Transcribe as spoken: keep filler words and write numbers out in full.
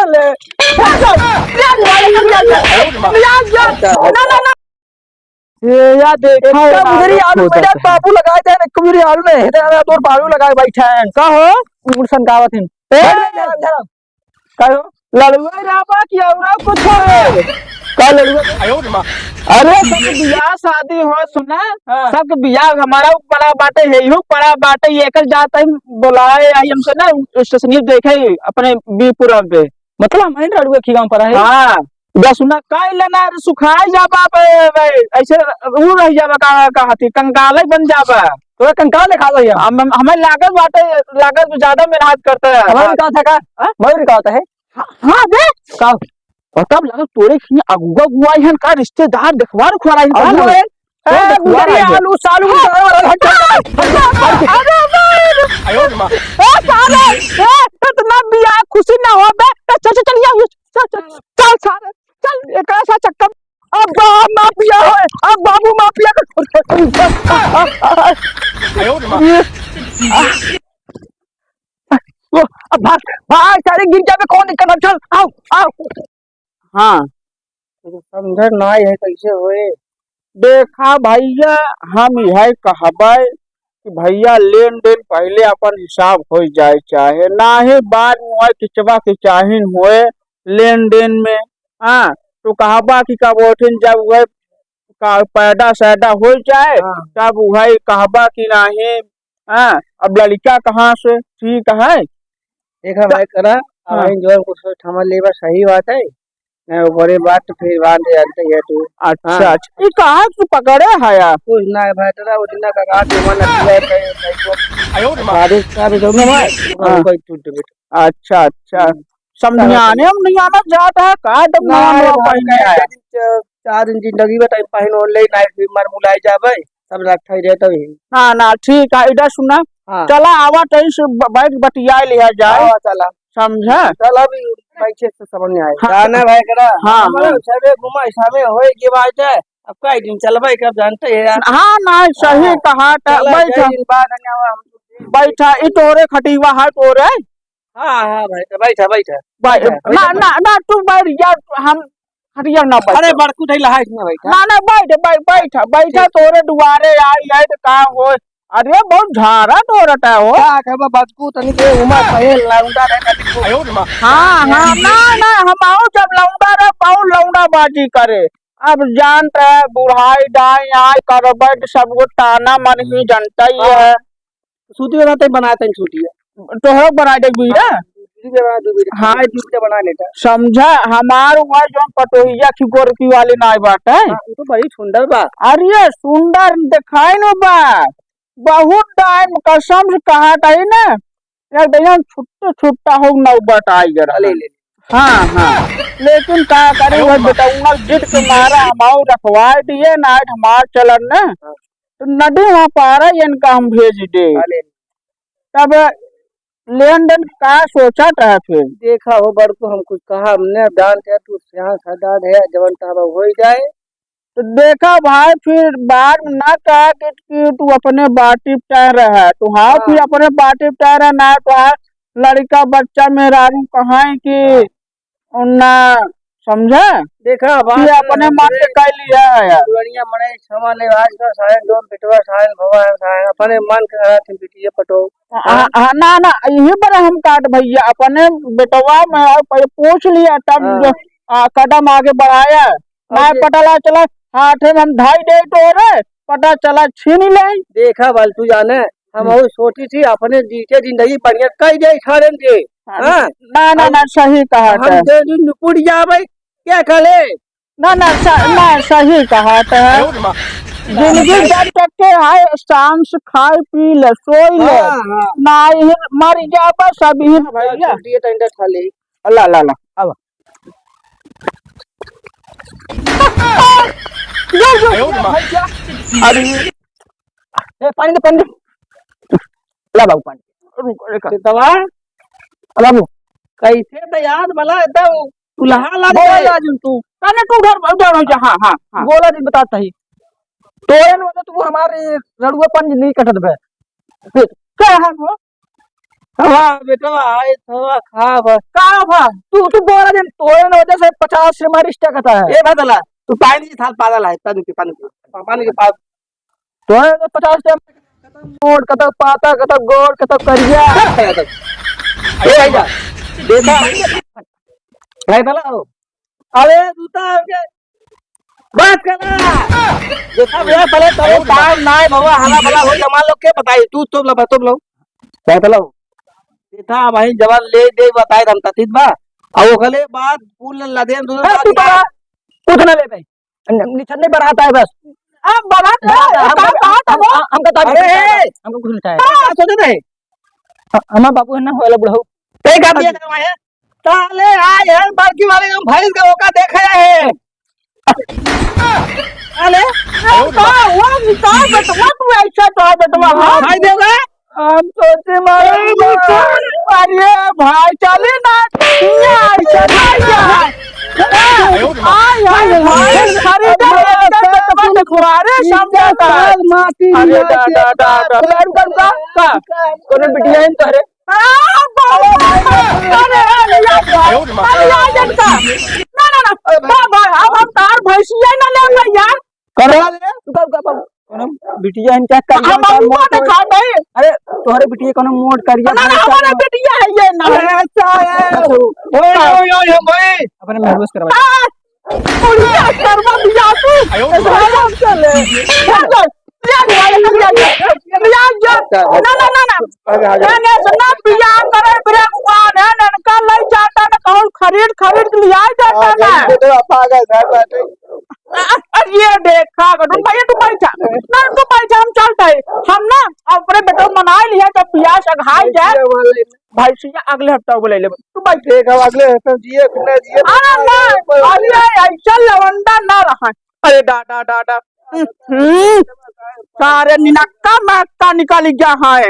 ले। ले जा, ले जा, ले जा, ले जा। ना, ना, ना। ये या देखा है एकदम ना, उधर ही आलू हो मेरे जाता है। बाबू लगाए थे, एक मेरे आलू में, इधर आलू और बालू लगाए बैठे हैं। का हो? उड़ सनकावत हैं। ए! का हो? लड़ुआ राबा की औरा कुछ हो? का लड़ुआ? अरे, सब बियाह शादी हो, सुना? हाँ। सब बियाह हमारा पड़ा बाटे, यही पड़ा बाटे, ये कर जाता है, बुलाए आई हमसे ना, स्टेशनी देखे अपने बीपुरा पे। मतलब, हम ही लड़ुआ की गाँव पर है? हाँ। जा सुना, काई लेना रे, सुखाई जाबा बे, बे, ऐसे ऊ रह जाबा का, का हाथी, कंकाले बन जाबा। तोरा कंकाल दिखा दो यार। हम, हम, हमें लागत बाटे, लागत में ज्यादा मेहनत करता है। हमारे हाँ। कहा था का? हाँ? मयूर कहा था है? हाँ, हाँ, बे। का? पता लगा तोरे खिया अगुआ गुआ हन का रिश्तेदार देखवार खुआरा हन का अगुआ लगा? है? ए, गुजरी आलू, सालू, अरे, अरे, ए, सारे, ए, इतना बियाह खुशी ना हो बे। ए, चल, चल, चल, ये, चल, चल, चल, सारे, चल, एकरा सा चक्कर। अब बाप माफिया है, अब बाबू माफिया। वो, अब भाग, भाग, सारे गिर जाबे, कौन दिक्कत है? चल, आओ, आओ। हाँ। तो समझ ना आए है, कैसे होए? देखा भैया, हम यह कहबे कि भैया, लेन देन पहले अपन हिसाब हो जाए, चाहे ना ही बाद में होए, किचवा किचाहिन होए लेन देन में। हाँ, तो कहबा कि का बोलथिन, जब वह का पैदा सैदा हो जाए, हाँ। तब वह कहबा कि नाही, हाँ, अब लड़का कहाँ से ठीक है? देखा त-, भाई करा, हाँ। अबहिन जौन कुछ ठमा लेबा सही बात है, नहीं ओकरे बाद तो फिर बात जानते है तू। अच्छा, हाँ। अच्छा, ये कहाँ से पकड़े है यार? कुछ ना है भाई, तेरा वो दिन का कहा तू मन अच्छा है, कहीं, कहीं को बारिश का भी जौन है, हाँ। कोई टूट गई। अच्छा, अच्छा। हम्म। समझियाने हम नहीं आना चाहता है, का जब ना नया रे नया भाई, पहने आया। च-, चार दिन जिंदगी बताई, पहन ओढ़ ले, नाइट भी मर मुलाए जाबे, सब रखा ही रहता ही। ना, ना, ठीक है, इधर सुना, हाँ। चला आवा, तई से ब-, बैठ बतिया लिया जाए। हाँ, चला। समझा? चला, अभी पीछे से समझ में आए। हाँ। जाना भाई करा, हाँ, हमारे हाँ। सबे घुमा, सबे होए के बात है, अब का दिन चलबे, कब जानते हैं यार। हाँ, ना, सही हाँ। कहा था, चला, बैठा। जय हिंद, बात है, हम बैठा, ई तोरे खटिवा है, तोरे। हाँ, हाँ, बैठा, बैठा, बैठा। बै-, बैठा, ना, बैठा। ना, ना, तू बैठ जा, हम हटिया ना बैठ। अरे, बड़कू धइला है, इसमें बैठा। ना, ना, बैठ, बैठ, बैठ, बैठ, ठीक। तोरे दुआरे आई, आई तो का होए? अरे, बहुत झारा तो रहता हो। का कहबा, बड़कू तनी के उमर पहल लौंडा रहे, तनी को। हाँ, हाँ, ना, ना, हम आओ जब लौंडा रहे, बहुत लौंडा बाजी करे। अब जानत है, बुढ़ाई डाई आई करबे तो सब वो ताना मन ही जनता ही हाँ। है। सूती बना तई, बना तई सूती है। तोहरो बना दे बीड़ा? हाँ, दूसरी बना, दो बीड़ा। हाँ, दूसरी बना लेता। समझा, हमार हुआ जौन पटोहिया खिकोरकी वाली नाई बात है। हाँ, वो तो बड़ी सुंदर बा। अरे, सुंदर दिखाई न बा, बहुत टाइम कसम से कहा था ही ना, यार भैया, छुट्टे छुट्टा हो नौबत आई जरा। ले, ले, ले। हाँ, हाँ, लेकिन का करे, अरे वह वाह। बेटौना जिद के मारा हम आओ रखवा दिए ना, आज हमार चलन ना। हाँ। तो नदी वहाँ पारा इनका हम भेज दे। अरे। तब लेन देन का सोचत है फिर? देखा हो बड़कू, हम कुछ कहा हमने, अब जान के तू सियान सरदार है, जवन तब हो ही जाए। तो देखा भाई, फिर बाद में ना कहा कि, कि तू अपने बाटी पे रहा, तू हाँ, हाँ। फिर अपने बाटी पे रहा ना, तो हाँ, लड़का बच्चा मेहरारू कहाँ है कि हाँ। उन्ना समझा? देखा, कि बात अपने मन से कर लिया है यार। पुरनिया मने क्षमा ले, आज का सायन डोम पिटवा, सायन भवा, सायन अपने मन के कहा थे बिटिया पटो। हाँ, हाँ, ना, ना, यही पर हम काट भैया, अपने बेटवा में और पहले पूछ लिया, तब हाँ। जो, आ, कदम आगे बढ़ाया। और ना ये पता ला चला, हाथे में हम धाई दे तो रे, पता चला छीन ले। देखा बाल, तू जाने, हम हम्म। और सोची थी, अपने जीते जिंदगी बढ़िया कई दे छाड़न के। हाँ, हाँ? ना, ना, और ना, सही कहा हम था। दे दिन निपुट जावे, क्या करे? ना, ना, स-, ना, सही कहा था। जिंदगी जब तक के है, शाम से खाए, पी ले, सोई ले। हाँ, हाँ। ना, ये मर जाबा, सब ही हाँ, भाई, भैया। छुट्टी है, तो इंटर खा ले। अल्लाह, अल्लाह, अल्लाह, अब। अरे। ए, पानी दे, पानी दे। ला बाबू, पानी। रुक, रुक। दवा? ला बाबू। कैसे तो याद भला एकदम दुल्हा लग बोल गए। राजू तू। अरे तू उधर, उधर हो जा। हाँ, हाँ, हाँ। बोला जी, बता सही। तो एन वाला तू हमारे रड़ुआ पंज नहीं कटत बे। क्या है वो? हाँ, बेटवा, आए थवा खा बस। का हाँ, तू, तू बोला दिन, तोरे न वजह से पचास से मारी स्टेक आता है। ए भदला, तू पानी की थाल पागल है, पानी की, पानी की, पानी की पागल। तोरे तो पचास से मोट, कतक पाता, कतक गोर, कतक करिया। ए भैया, देखा, भदला हो। अरे जूता के बात करा। देखा भैया, पहले तोरे काम नाय भवा, हला भला हो जमा लोग के बताई, तू तो लो, तो लो। बतलाओ। देखा भाई, जवान ले दे बताई दम ततीत बा। अब ओकले बाद पुल लदे दूर ए, बात तू ना। बड़ा कुछ ना ले भाई। निचन नहीं बढ़ाता है बस। अब बढ़ाता है, बढ़ाता है, हम, काम हम, बात हम, है। हम, हमका ताबीज अरे! नहीं चाहिए, हमका कुछ नहीं चाहिए। का सोचे थे? ह-, हमार बाबू है ना, होला बुढ़ऊ। ते का दिया करवाए? ताले आए हैं, बड़की वाले हम भैंस का ओका देखे हैं। अरे, ए, का हुआ, निकाल बेटवा, तू ऐसा तो बेटवा, हाँ? भाई देगा? हम सोचे मारे अरे, अरे भाई, चले ना, यार, चले यार। आय, आय, भाई, खरीदे, खरीदे, बेटवा देखो, अरे, समझा था। अरे, डा, डा, डा, डा। अरे, का, का? कोनो बिटिया है तोहरे? आ, बाबा, अरे, अरे, यार, अरे, यार, जनता। ना, ना, ना, बाबा, अब हम तार भैंसिया ना ले, यार। करो। रुका, रुका, बाबू। कोनो बिटिया इनका करिया हम में बाबू मोट का दिखा दे। अरे, तोहरे बिटिया कोनो मोट करिया ना, ना, भैंसा हमारा ना। बिटिया है ये ना। अरे, अच्छा है। अच्छा, ओए, ओए, ओए, ओए, भाई। अपने महबूस करवा। आ, बुढ़िया करवा दिया तू। आयो। भाई, हम चले। ले जा, ले जा, ले जा, ले जा। ना, ना, ना, ना। आगे, आगे। ना, ना, सुना, बियाह करे, ब्रेक हुआ, ना, ना, इनका ले जाता ना, कहूँ खरीद, खरीद के लिया जाता आगे, ना। बेटे, आप आ गए, घर बैठे। अ-, अ-, ये देखा, तू भैया, तू बैठा। ना, तू बैठा, हम चलते हैं। हम ना अपने बेटो मना लिया, जब पियास अघाई जाए। भैंसिया वाले। भैंसिया अगले हफ्ता बोले ले। तू बैठ। देख, अब अगले हफ्ता जिए, कि ना जिए, अरे ना, अरे, ऐसा लवंडा ना रहा। अरे, डा, डा, डा, डा। हम्म, सारे निनक्का मक्का निकल गया है।